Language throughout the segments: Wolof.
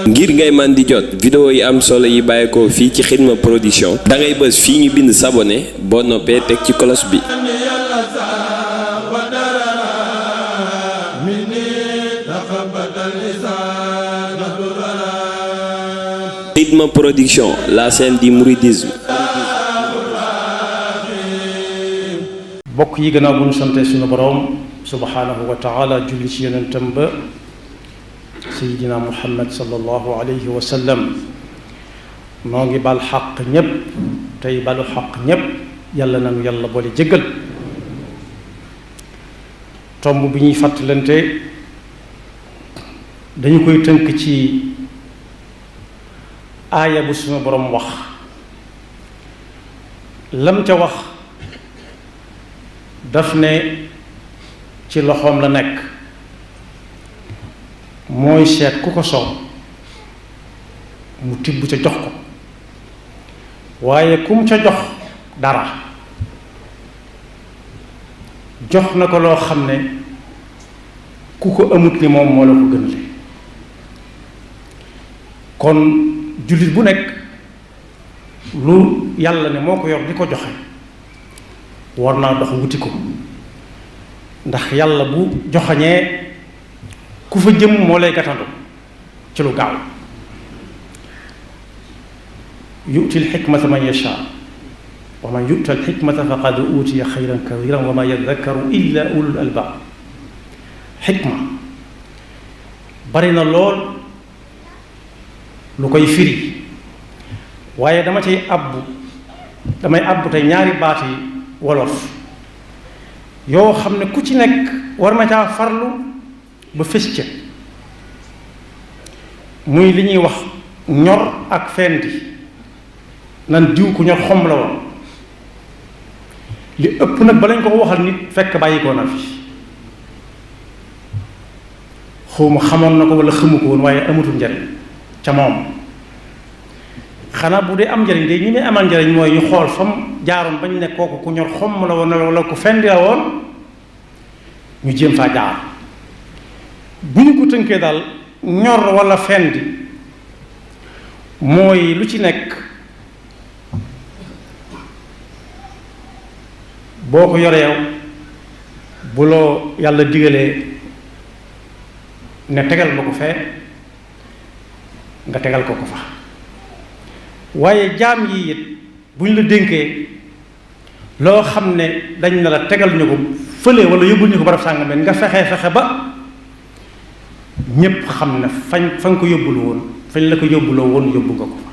ngir ngay man di jot vidéo yi am solo yi bàyyeekoo fii ci Xidma Production da ngay bës fii ñu bind s'abonner boo noppee teg ci cloche bi. Xidma Production, la chaîne du mouridisme. bokk yi gannaaw bu ñu sante suñu boroom subhanahu wa taala julli ci yonentam ba sayidina muhammad sallallahu alayhi wa sallam noo ngi bal xaq ñépp tey balu xaq ñépp yàlla nanu yàlla boole jéggal tomb bi ñuy fàttalante dañu koy tënk ci aaya bu suñu boroom wax lam ca wax daf ne ci loxoom la nekk mooy seet ku ko soow mu tibb ca jox ko waaye kum ca jox dara jox na ko loo xam ne ku ko amut ni moom moo la ko gënale kon jullit bu nekk lu yàlla ne moo ko yor di ko joxe war naa dox wuti ko ndax yàlla bu joxañee ku fa jëm moo lay gàttandu ci lu gaaw yu'til xikmata man yashaa wa man yu'tal xikmata faqad uutiya xayran kathiran wa ma yadakkaru illa ulul albaab xikma bari na lool lu koy firi waaye damay àbbu tey ñaari baat yi wolof yoo xam ne ku ci nekk war na caa farlu ba fës ca muy li ñuy wax ñor ak fendi nan diw ku ñor xom la woon li ëpp nag ba lañ ko waxal nit fekk bàyyi ko na fi xawma xamoon na ko wala xamu ko woon waaye amatul njariñ ca moom xanaa bu dee am njariñ de ñi muy amal njariñ mooy ñu xool fam jaaroon bañ ne kooku ku ñor xomm la woon wala ku fendi la woon ñu jéem faa jaar bu ñu ko tënkee daal ñor wala fendi mooy lu ci nekk boo ko yoreew bu loo yàlla digalee ne tegal ma ko fee nga tegal ko ko fa waaye jaam yi it bu ñu la dénkee loo xam ne dañ na la tegal ñu ko fële wala yóbbul ñu ko barab sàngam nga fexe ba ñépp xam ne fa nga ko yóbbulu woon fañ la ko yóbbuloo woon yóbbu nga ko fa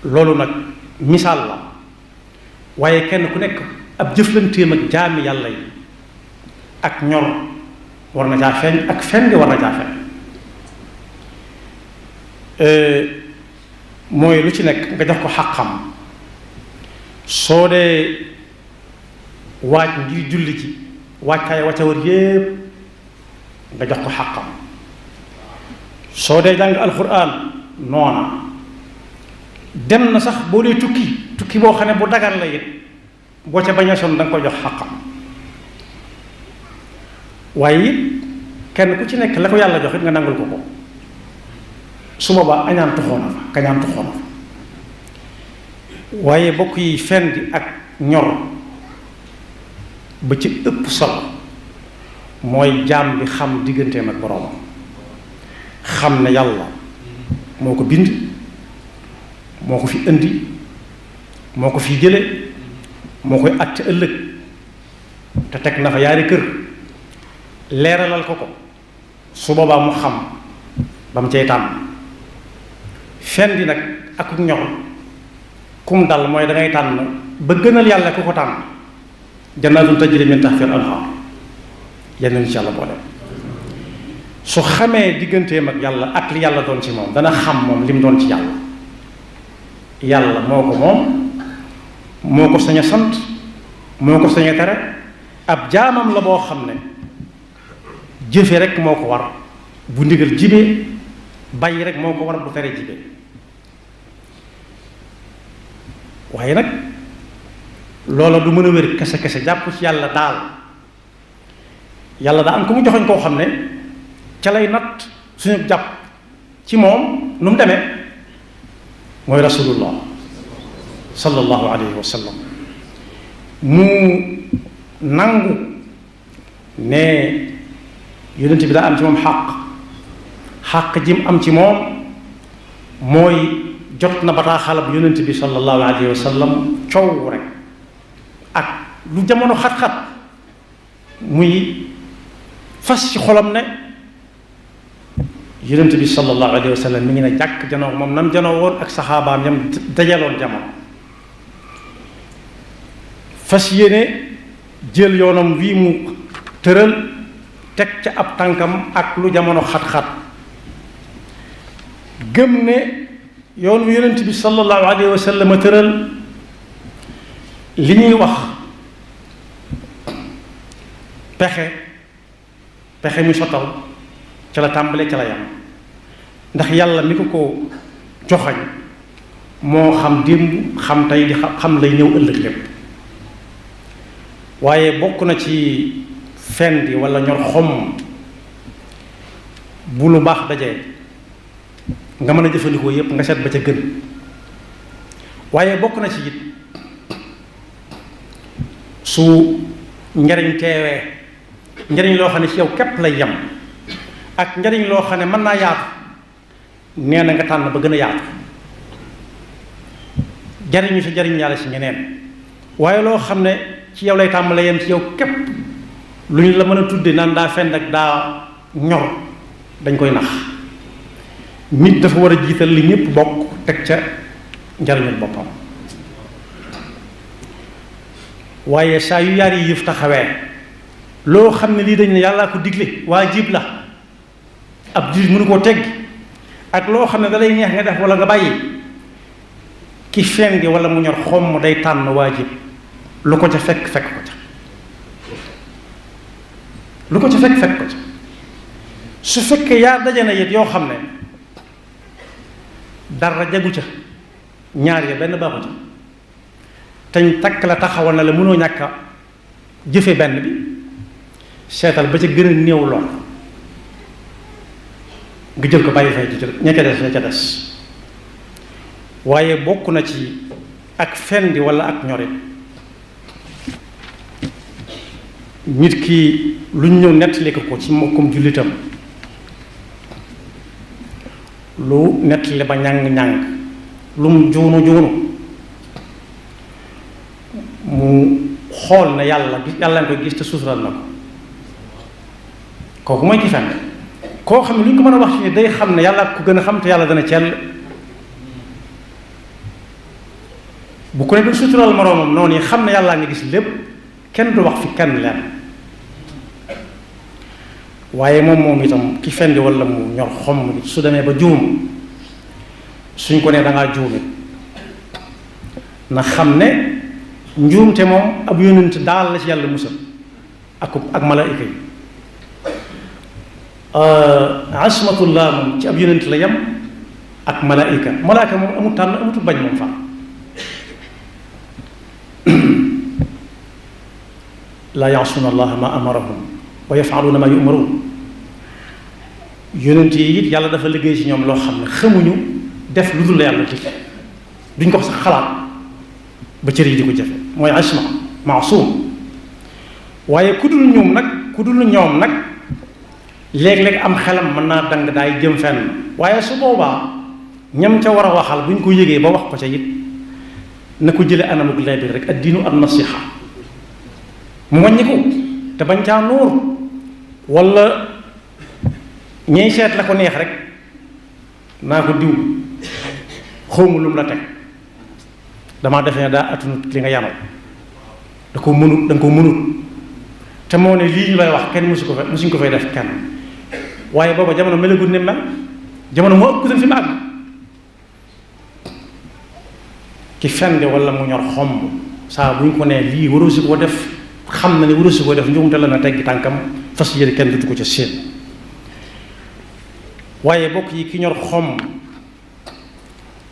loolu nag misaal la waaye kenn ku nekk ab jëflanteem ak jaami yàlla yi ak ñor war na caa feeñ ak fendi war na caa feeñ mooy lu ci nekk nga jox ko xàqam soo dee waaj ngir julli ci waajkaay wacca war yépp nga jox ko xàqam soo dee jàng alxuraan noona dem na sax boo dee tukki boo xam ne bu dagan la it boo ca bañ a sonn da nga ko jox xàqam waaye it kenn ku ci nekk la ko yàlla jox it nga nangul ko ko su boobaa añaan tuxoona fa kañaan tuxoona fa waaye bokk yi fendi ak ñor ba ci ëpp solo mooy jaam bi xam digganteem ak boroomam xam ne yàlla moo ko bind moo ko fi indi moo ko fi jële moo koy àtte ëllëg te teg na fa yaari kër leeralal ko su boobaa mu xam ba mu cay tànn fendi nag ak ñor kum dal mooy da ngay tànn ba gënal yàlla ku ko tànn jannaatun tajri min tahtiha al-anhaar yenn insha Allah boole su xamee digganteem ak yàlla ak li yàlla doon ci moom dana xam moom li mu doon ci yàlla yàlla moo ko moom moo ko sañ a sant moo ko sañ a tere ab jaamam la boo xam ne jëfe rek moo ko war bu ndigal jibee bàyyi rek moo ko war bu tere jibee waaye nag loola du mën a wér kese jàpp ci yàlla daal yàlla daa am ku mu joxoñ koo xam ne ca lay natt suñu jàpp ci moom nu mu demee mooy rasulullah sallallahu alayhi wa sallam mu nangu ne yonent bi daa am ci moom xàq ji mu am ci moom mooy jot na bataaxalab yonent bi sallallahu alayhi wa sallam coow rek ak lu jamono xat-xat muy fas ci xolam ne yonent bi sallallahu alayhi wa sallam mi ngi ne jàkk janoo moom nam janoo woon ak saxaabaam yam dajaloon jamono fas yéene jël yoonam wii mu tëral teg ca ab tànkam ak lu jamono xat-xat gëm ne yoon wi yonent bi sallallahu alayhi wa sallam tëral li ñuy wax pexe mi sottal ca la tàmbale ca la yam ndax yàlla mi ko joxañ moo xam démb xam tey di xam lay ñëw ëllëg lépp waaye bokk na ci fendi wala ñor xom bu lu baax dajee nga mën a jëfandikoo yépp nga seet ba ca gën waaye bokk na ci it su njariñ teewee njariñ loo xam ne ci yow képp lay yem ak njariñ loo xam ne mën naa yaatu nee na nga tànn ba gën a yaatu jariñu si jariñ yàlla si ñeneen waaye loo xam ne ci yow lay tàmbale yem ci yow képp lu ñu la mën a tudde naan daa fend ak daa ñor dañ koy nax nit dafa war a jiital li ñépp bokk teg ca njariñul boppam waaye saa yu yaar yi yëf taxawee loo xam ne lii dañ ne yàllaa ko digle waajib la ab jullit mënu koo tegg ak loo xam ne da lay neex nga def wala nga bàyyi ki fendi wala mu ñor xomm day tànn waajib lu ko ca fekk ko ca lu ko ca fekk ko ca su fekkee yaa daje na yit yoo xam ne dara jagu ca ñaar ya benn baaxu ca teñ takk la taxawal na la mënoo ñàkk a jëfe benn bi seetal ba ca gën a néew lool nga jël ko bàyyi fay ña ca des waaye bokk na ci ak fendi wala ak ñorit nit ki lu ñu ñëw nettali ko ci mbokkum jullitam lu nettali ba ñàng-ñàng lu mu juunu mu xool ne yàlla nga koy gis te suusural na ko kooku mooy ki fenn koo xam ne lu ñu ko mën a wax ci ne day xam ne yàlla ko gën a xam te yàlla dana cell bu ko ne du suusural moroomam noonu yi xam ne yàllaa nga gis lépp kenn du wax fi kenn leen waaye moom itam ki fendi wala mu ñor xomm su demee ba juum suñ ko nee dangaa juumit na xam ne njuumte moom ab yonent daal la ci yàlla musal ak malaayika yi asmatullah moom ci ab yonent la yem ak malaayika moom amut tànn amutu bañ moom fa laa yaasuuna allaha ma amarahum wa yafaluuna ma yumaruun yonent yi it yàlla dafa liggéey ci ñoom loo xam ne xamuñu def lu dul la yàlla dig duñ ko sax xalaat ba cër yi di ko jafe mooy asma maasum waaye ku dul ñoom nag léeg-léeg am xelam mën naa dang daay jëm fenn waaye su boobaa ñam ca war a waxal bu ñu ko yëgee ba wax ko ca it na ko jële anamuk leebir rek ad diinu an nasiha mu wàññi ko te bañ caa nuur wala ñey seet la ko neex rek naa ko diw xawma lu mu la teg damaa defe ne daa atunut li nga yanoo da ko mënut te moo ne lii ñu lay wax kenn musuñ ko fay def kenn waaye booba jamono melagut ni mel jamono moo ëpp fi mu àgg ki fendi wala mu ñor xomm saa bu ñu ko nee lii waroo si koo def xam na ne waroo si koo def njuumte la na teggi tànkam fas yéene kenn dutu ko ca séen waaye bokk yi ki ñor xomm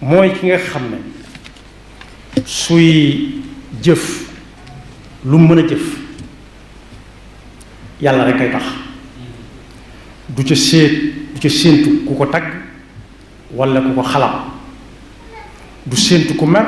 mooy ki nga xam ne suy jëf lu mu mën a jëf yàlla rek kay tax du ca séentu ku ko tagg wala ku ko xalam du séentu ku mer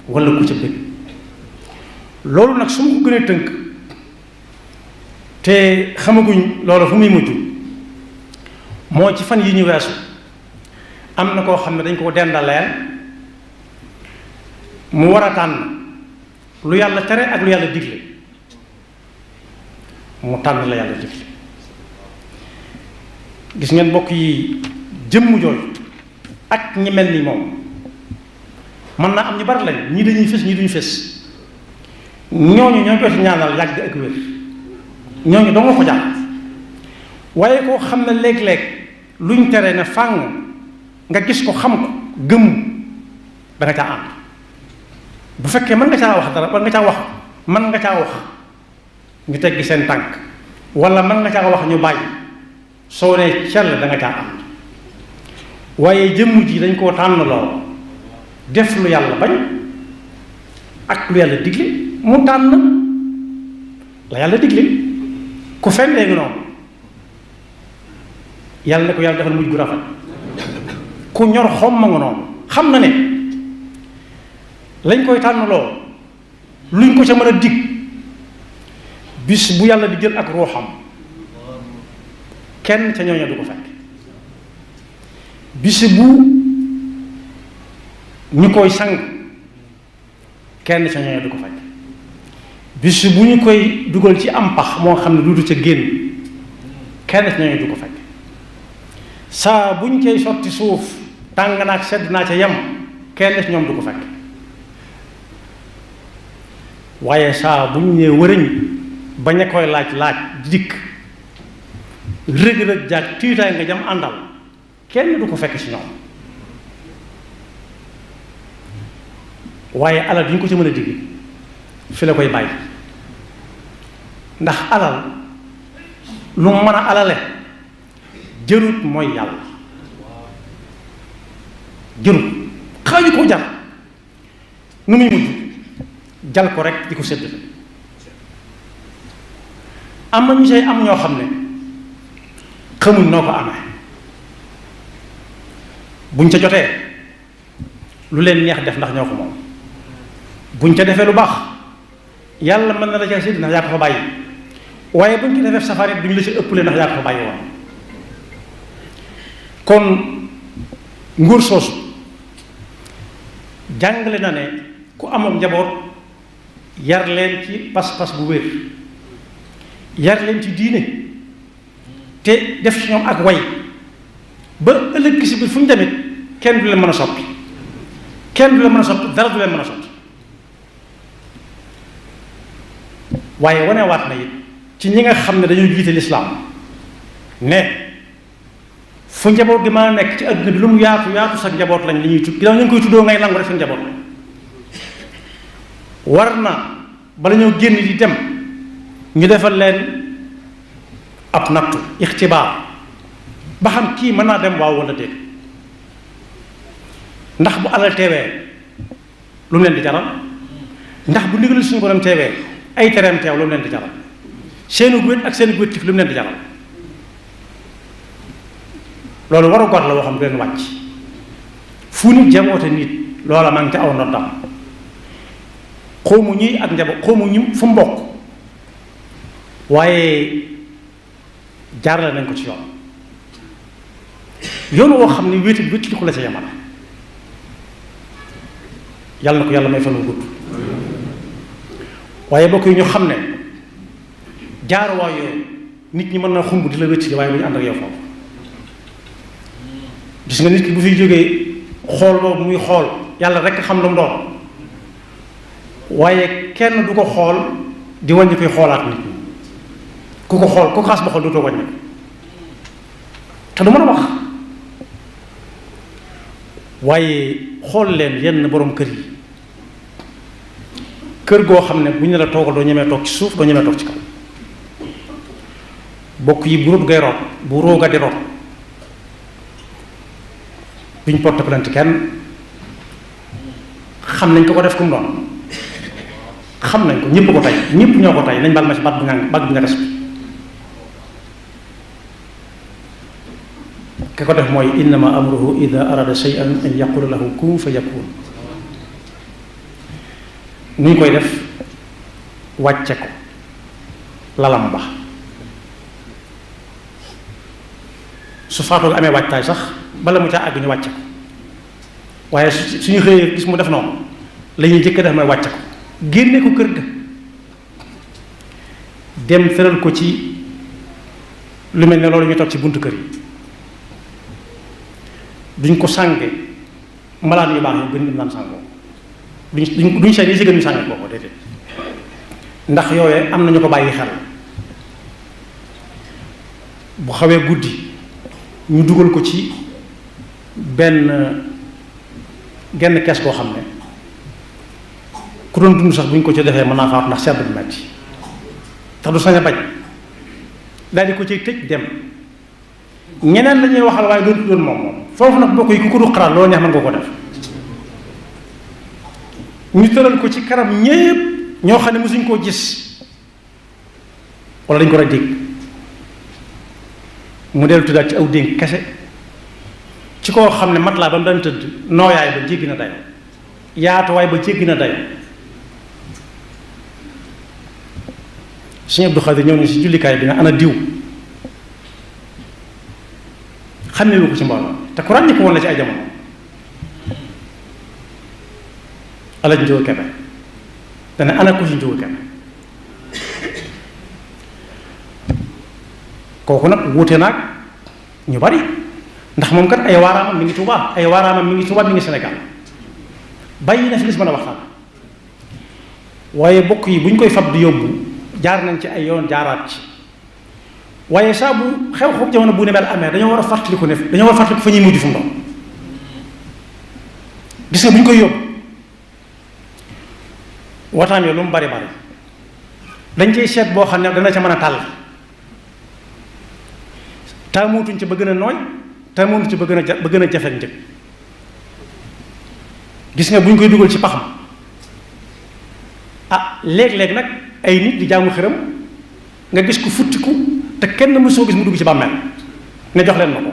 wala ku ca bëgg loolu nag su ma ko gënee tënk te xamaguñ loolu fu muy mujj moo ci fan yi ñu weesu am na koo xam ne dañ ko dendaleel mu war a tànn lu yàlla tere ak lu yàlla digle mu tànn la yàlla digle gis ngeen mbokk yi jëmm jooju ak ñi mel ni moom mën naa am ñu bari lañ ñii dañuy fés ñii duñu fés ñooñu ñoo koy ñaanal yàgg ak wér ñooñu doo nga ko jàpp waaye koo xam ne léeg-léeg luñ tere ne fàng nga gis ko xam ko gëm da nga caa ànd bu fekkee mën nga caa wax dara mën nga caa wax ñu teggi seen tànk wala mën nga caa wax ñu bàyyi soo nee cell da nga caa ànd waaye jëmm ji dañ koo tànn loo def lu yàlla bañ ak lu yàlla digle mu tànn la yàlla digle ku fendee ngi noonu yàlla ne ko yàlla defal mujj gu rafet ku ñor xom ma nga noonu xam na ne lañ koy tànnloo luñ ko ca mën a dig bis bu yàlla di jël ak ruuxam kenn ca ñooña du ko fekk bis bu ñu koy sang kenn ca ñooña du ko fekk bis bu ñu koy dugal ci am pax moo xam ne duutu ca génn kenn ca ñooña du ko fekk saa bu ñu koy sotti suuf tàng naag sedd naa ca yem kenn ci ñoom du ko fekk waaye saa bu ñu nee wërëñ bañ a koy laaj dikk rëg-rëg jaag tiitaay nga jam àndal kenn du ko fekk ci ñoom waaye alal du ñu ko ci mën a digg fi la koy bàyyi ndax alal lu mu mën a alale jërut mooy yàlla jërut xaaju ko jar nu muy mujj jal ko rek di ko séddale am na ñu say am ñoo xam ne xamuñ noo ko amee buñ ca jotee lu leen neex def ndax ñoo ko moom buñ ca defee lu baax yàlla mën na la ca sédd ndax yaa ko fa bàyyi waaye buñ ca defee safari duñ la ci ëppale ndax yaa ko fa bàyyi woon kon nguur soosu jàngale na ne ku amoon njaboot yar leen ci pas-pas bu wér yar leen ci diine te def ci ñoom ak way ba ëllëg si biir fu ñu demit kenn du leen mën a soppi kenn du leen mën a soppi dara du leen mën a soppi waaye wanewaat na it ci ñi nga xam ne dañoo jiite lislaam ne fu njaboot gi mën a nekk ci adduna bi lu mu yaatu yaatu sa njaboot lañ li ñuy tudd ginnaaw ñu ngi koy tuddoo ngay nangu rek sa njaboot lañ war na bala ñoo génn di dem ñu defal leen ab nattu ixtibaar ba xam kii mën naa dem waaw wala déet ndax bu alal teewee lu mu leen di jaral ndax bu ndigal suñu borom teewee ay tereem teew lu mu leen di jaral seenu wét ak seen wéttif lu mu leen di jaral loolu waru gor la woo xam du leen wàcc fu nit jaboote nit loola maa ngi ca aw ndoddam xawmu ñuy ak njaboot xawmu ñu fu mbokk waaye jaarale nañ ko ci yoon woo xam ne wéeti wétti ko la ca yamala yàlla na ko yàlla may fan wu gudd waaye bokk yi ñu xam ne jaaruwaay yooyu nit ñi mën na xumb di la wétti waaye bu ñu ànd ak yow foofu gis nga nit ki bu fiy jógee xool boobu muy xool yàlla rekk xam lu mu doon waaye kenn du ko xool di wàññi koy xoolaat nit ñi ku ko xool ku xaas ba xool dootoo wàññi te du mën a wax waaye xool leen yenn borom kër yi kër goo xam ne bu ñu ne la toogal doo ñemee toog ci suuf doo ñemee toog ci kaw bokk yi bu róot ngay root bu róoga di root duñ porte plainte kenn xam nañ ko def kum doon xam nañ ko ñëpp ko tey ñëpp ñoo ko tey nañ bal ma ci baat bu ñagas bi ka ko def mooy innama amruhu ida arada shay'an an yaqula lahu kun fa yakun. ni ñu koy def wàcce ko lalam ba su faatoo amee wàccaay sax bala mu caa àgg ñu wàcce ko waaye suñu xëyee gis mu def noonu la ñuy jëkk def mooy wàcce ko génne ko kër ga dem tëral ko ci lu mel ne loolu ñu toog ci buntu kër yi duñ ko sànge malaan yu baax yi gën naan sàngoo duñ seet yi si gën ñu sànge kooku déedéet ndax yooyee am na ñu ko bàyyi xel bu xawee guddi ñu dugal ko ci genn kees koo xam ne ku doon dund sax bu ñu ko ci defee mën naa faatu ndax sedd bu metti tax du sañ a bañ daal di ko ci tëj dem ñeneen la ñuy waxal waaye doon moom foofu nag bokk yi ku ko du xalaat loolu neex mën nga ko def ñu tëral ko ci kanam ñépp ñoo xam ne mosuñ koo gis wala dañ ko war a dégg mu dellu tuddaat ci aw dénk kese ci koo xam ne mat laa ba mu daan tëdd nooyaay ba jéggi na dayo yaatuwaay ba jéggi na dayo Sëñ Abdou Khadir ñëw ni si jullikaay bi na ana diw xam ne ko ci mbooloo te ku ràññi ko woon la ci ay jamono alañ njóor kebe dana ana ko ci njóor kebe kooku nag wuute naag ñu bari ndax moom kat ay waaraamam mi ngi Tuubaa mi ngi Sénégal bàyyi na fi lis mën a waxtaan waaye bokk yi bu ñu koy fab di yóbbu jaar nañ ci ay yoon jaaraat ci waaye saa bu xew-xew jamono bu ne mel amee dañoo war a fàttaliku ne dañoo war a fàttaliku fa ñuy mujj fu mu doon gis nga bu ñu koy yóbbu wataam yi lu mu bari bari dañ cay seet boo xam ne dana ca mën a tàll taamutuñ ci ba gën a nooy taamutuñ ci ba gën a jafe njëg gis nga bu ñu koy dugal ci paxam léeg-léeg nag ay nit di jaamu xërëm nga gis ko futtiku te kenn mësoo gis mu dugg ci bàmmeel ne jox leen ma ko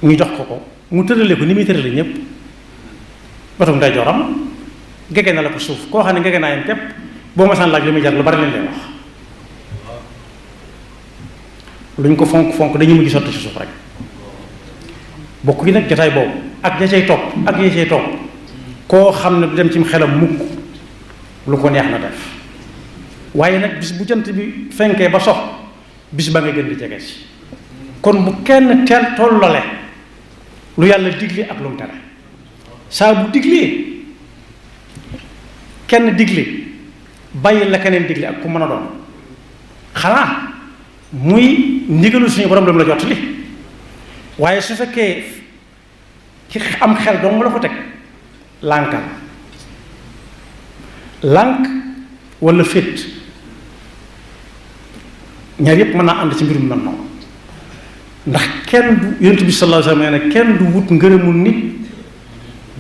ñu jox ko mu tërale ko ni muy tërale ñépp batum nday joram gege na la ko suuf koo xam ne gege naa yam képp boo ma saan laaj li muy jar lu bari leen lay wax luñ ko fonk dañuy mujj sotti ci suuf rek bokk yi nag jotaay boobu ak ya cay topp ak ya cay topp koo xam ne du dem ci xelam mukk lu ko neex na def waaye nag bis bu jant bi fenkee ba sox bis ba nga gën di jege si kon bu kenn teel tollole lu yàlla digle ak lu mu tere saa bu diglee kenn digle bàyyi la keneen digle ak ku mën a doon xanaa muy ndigalu suñu borom la jot li waaye su fekkee ci am xel dong la ko teg lànkal lànk walla féet ñaar yépp mën naa ànd ci mbirum nan noonu ndax kenn du yonent bi sallallahu alayhi wa sallam nee na kenn du wut ngërëmul nit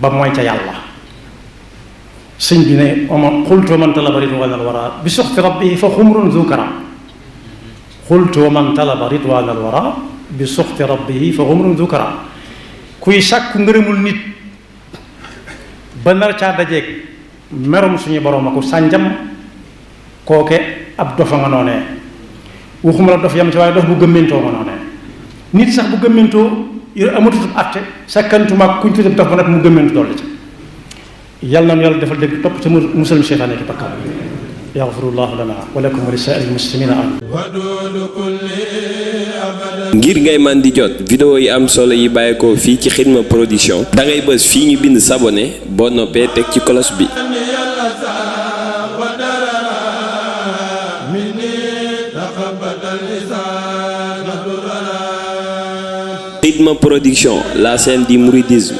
ba mooy ca yàlla sëñ bi ne oma xultu wa man talaba ridwaanal wara bi suxti rabbihi fa xumrun zukara xultu wa man talaba ridwaanal wara bi suxti rabbihi fa xumrun zukara kuy sàkku ngërëmul nit ba nar caa dajeeg merum suñu borom ako sànjam kooke ab dofa nga noonee waxuma la dof yam ci waaye dof bu gëmmentoo nga noonee nit sax bu gëmmentoo yor amatutub àtte sakkantumaag kuñ tuddee dof ba nag mu gëmmentu dolli ci yàlla na yàlla defal dégg topp te musal ñu seytaane ki bakkaar yaxfirullahu lana wa lakum wa li saa'iril muslimina amin ngir ngay man di jot vidéo yi am solo yi bàyyeekoo fii ci Xidma Production da ngay bës fii ñu bind s'abonner boo noppee teg ci cloche bi. Xidma Production, la chaîne du mouridisme.